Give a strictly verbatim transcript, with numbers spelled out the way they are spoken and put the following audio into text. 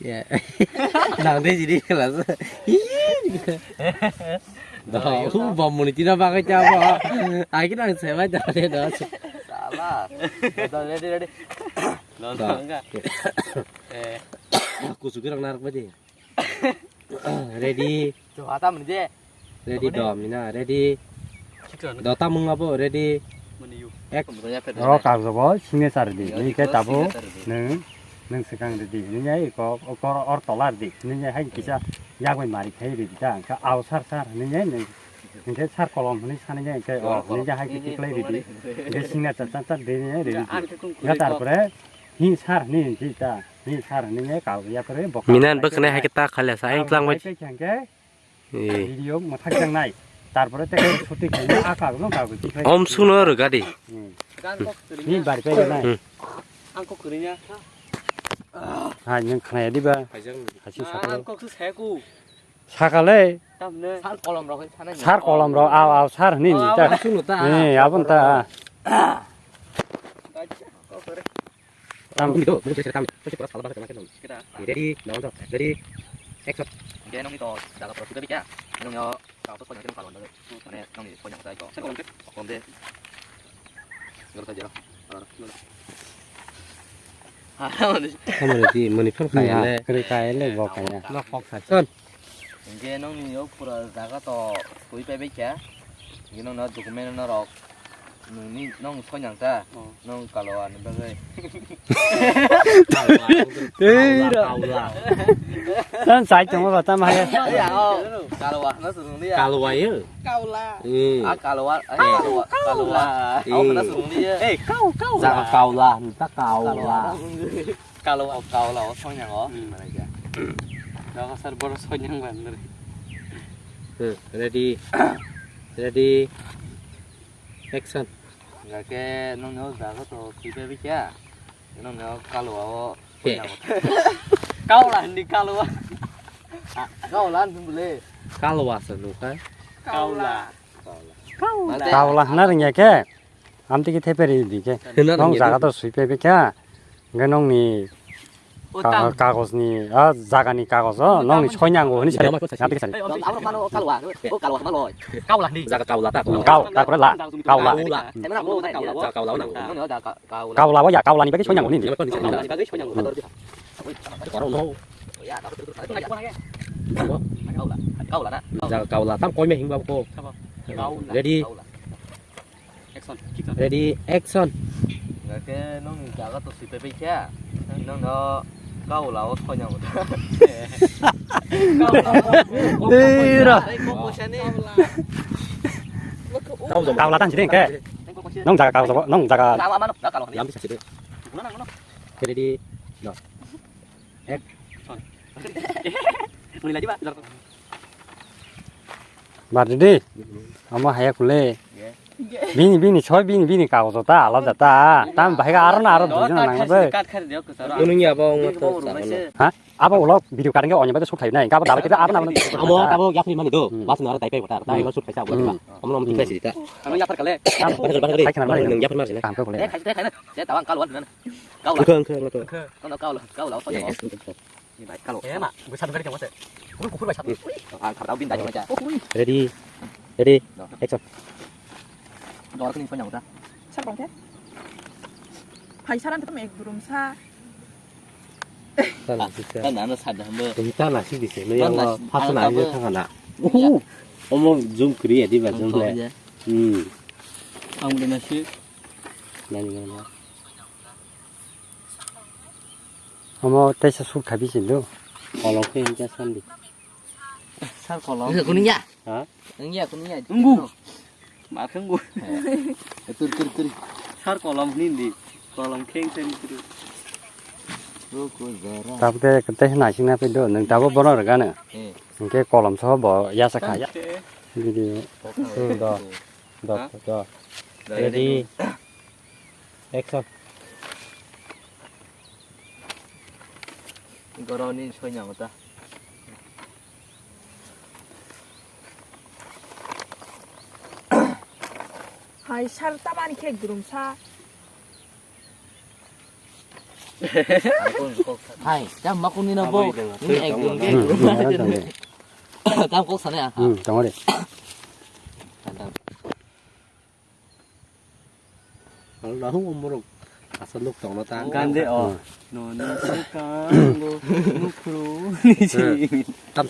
Ya. Nang de jadi kelas. Do, u bom muni tina bagai ta bo. Ai ki nang sebai ta de do. Salah. Do, ready, ready. Do. Eh. Aku suka orang narik baje. Ready. Tuh, hatam ni je. Ready. Apa ni? Dom ni na, ready. Chikra ni. Do tamung abo, ready. Mani yu. Ek. Kamu tanya apa? Oro kagjo bo signature di. Yo, ni di ke ko tabo signature di. Neng, neng sekang di. Ni ya ko, ko or tolar di. Ni ya hai kisa yagoi mari khai di ta. Ka au sar sar ni ya neng. Ni ke sar kolom ni sani ya ke. Yo, o, ni ya hai kolom. Ki klai di. Ni ke signature chan chan di ni ya di. Ya, an ke kung kung. Ya, tarpore hi sar ni di ta. Hi sar ni ya ka ya pore bok. Minan bok ne hai ke ta khala sa, ang tlang bai. Hai ke kang ke. Eh. Video mwthak jang nai. Tarpore te shooting khaina aka no ka bi khai. Om suno ro gadi. Hmm. Ni bar pe nai. Hmm. Ang kok kwrwi ya. Ha, nang khna ya diba? Hasi sakal. Ang kok su saku. Sakale. Tamne. Sar kolom rok sanai. Sar kolom rok, aw, aw, sar ni ni ta. Aw, suno ta. Eh, abon ta. Tam. Kumi do, mungkin bisa tam. Pasti pura salah banget kena kena. Kita. Ready, now, ready. Action. Oke, nong ni to jaga pura sudah bikin. Nong yo, kau tuh ponyok kalau nong. Mana nong ni ponyok saya kok. Saya kolom deh. Kolom deh. Nggak usah jalan. Kamar di mani phone kaya le. Kri kaya le, bo kaya. Nok kok sa. Son. Hingke nongni o pura jaga to sui pai bai kha. Hingke nongno document norok nongni, nong soinang ta, oh, nong kaloa ni bagwi. Tei ro. Kaula, kaula. Tan sai tongma ba tam hai. Ya, oh. Kaloa, no sung dia. Kaloa ye. Kaula. Hmm. Ah, kaloa, eh, kaloa, kaloa. Kau kena sung dia. Eh, kau, kau. Jaga kaula, minta kaula. Kaloa. Kalo, kalo, o soinang o. Hmm. Mana kya? Jaga sar boro soinang ban dere. Hmm, ready. Ready. Action. Enggak ke, nong nyo jaga to sui pe bikya. Nong nyo kalo o. Oke. Soinang o. Kau lah, hindi kalo. Ah, kau lah, hindi boleh. Kalo asa nuka. Kau lah. Kau lah. Kau lah. Kau lah, na ringya ke? Amtwi khe thepai rw di khe. Hwnna nong rwngya jaga di. To sui phai kha. Hwnkhe nongni o ka-, tam. Kagojni, ah, jagani kagojo, oh, nongni tam. Soi nango hwnwi sari. Tam. Amtwi khe sari. Ei, amtwi. Abo mano kalwa, o kalwa mano. Kaula ni. Jaga kaula ta. Kau, tarpore la. Kaula. Kaula. Ei, mano, mano, kaula. Jaga kaula nango. Mano, jaga ka-, kaula. Kaula o ya, kaulani bagwi soi nango ni. Kaulani bagwi soi nango. Hmm. Korong no. Ya, kaula. Kaula na. Jaga kaula. Tam koi me hingba ko. Kaula. Ready? Kaula. Action, kick off. Ready, action. Enggak ke, nong jaga to sui pepe kya? Nong no kau lao sonya uta. Ei, ra. Kau lao. Kau lao tan jideng ke. Nong jaga kau, nong jaga. Lama mano, dah kalau. Yang bisa sih. Ready, no. Ek. Sorry. Muni lagi, Pak. Bar di. Amo haya kule. Bini, bini, soi bini, bini kagojo ta, alada ta. Tam bahai ga aro na aro duijon nang bai. Kat khari diyo, kusaro. Unung ya ba ong to. Ha? Abo ulo video cutting onya bai shoot khai nai. Gabo dabai kebe aro na. Amo abo yapri mani do. Hmm. Mas nara dai pai kota. Dai ma shoot khai sa. Hmm. Amo nom khai sita. Ano yapar kale. Tam bahai ga khai. Nang yapar mar sina. Tam ko kule. Eh, khai, khai, khai na. Saya tawang kalwan na. Kau lah. Kau, kau, kau. Kau lah, kau lah, kau lah. Ni bai kalo. Eh, ma, gue satu kali cuma se. Gue kukur bai satu. Ah, kau tahu bin dah cuma aja. Ready. Ready. No. Action. Dor kini panyang udah. Sar bangke. Hai saran tetap ek durum sa. Tana sisa. Tana na sada hambo. Tana sisa. Lo yang pas na aja tangana. Uhu. Omo zoom kri ya di ba zoom le. Hmm. Ang udah nasi. Nani nani. Omo teisa suk khabi se do. Kolom khe hingke sandi. Sar kolom. Nge kuning ya? Ha? Nge ya kuning ya? Ngu. Ma khe ngu. Tur, tur, tur. Sar kolom hini di. Kolom kheng kheng tur. Tabuk te teisa naising na pe do. Nang tabuk bono rega na. Eh. Hingke kolom so bo ya sa kha ya. Video. Hmm, do. Do, ha? Do. Ready. Action. Goroni soinang ta. Hai sar tamani khe durum sa. Hai, tam makuni na bo. Ni ekdom ge. Hmm, hmm, hmm, hmm. Tam kok sana ya. Hmm, tong de. Allahu umuruk. Asal nuk tong na ta. Gande o. Hmm. No, no, se ka, no, no, kru, ni si. Hmm. Tam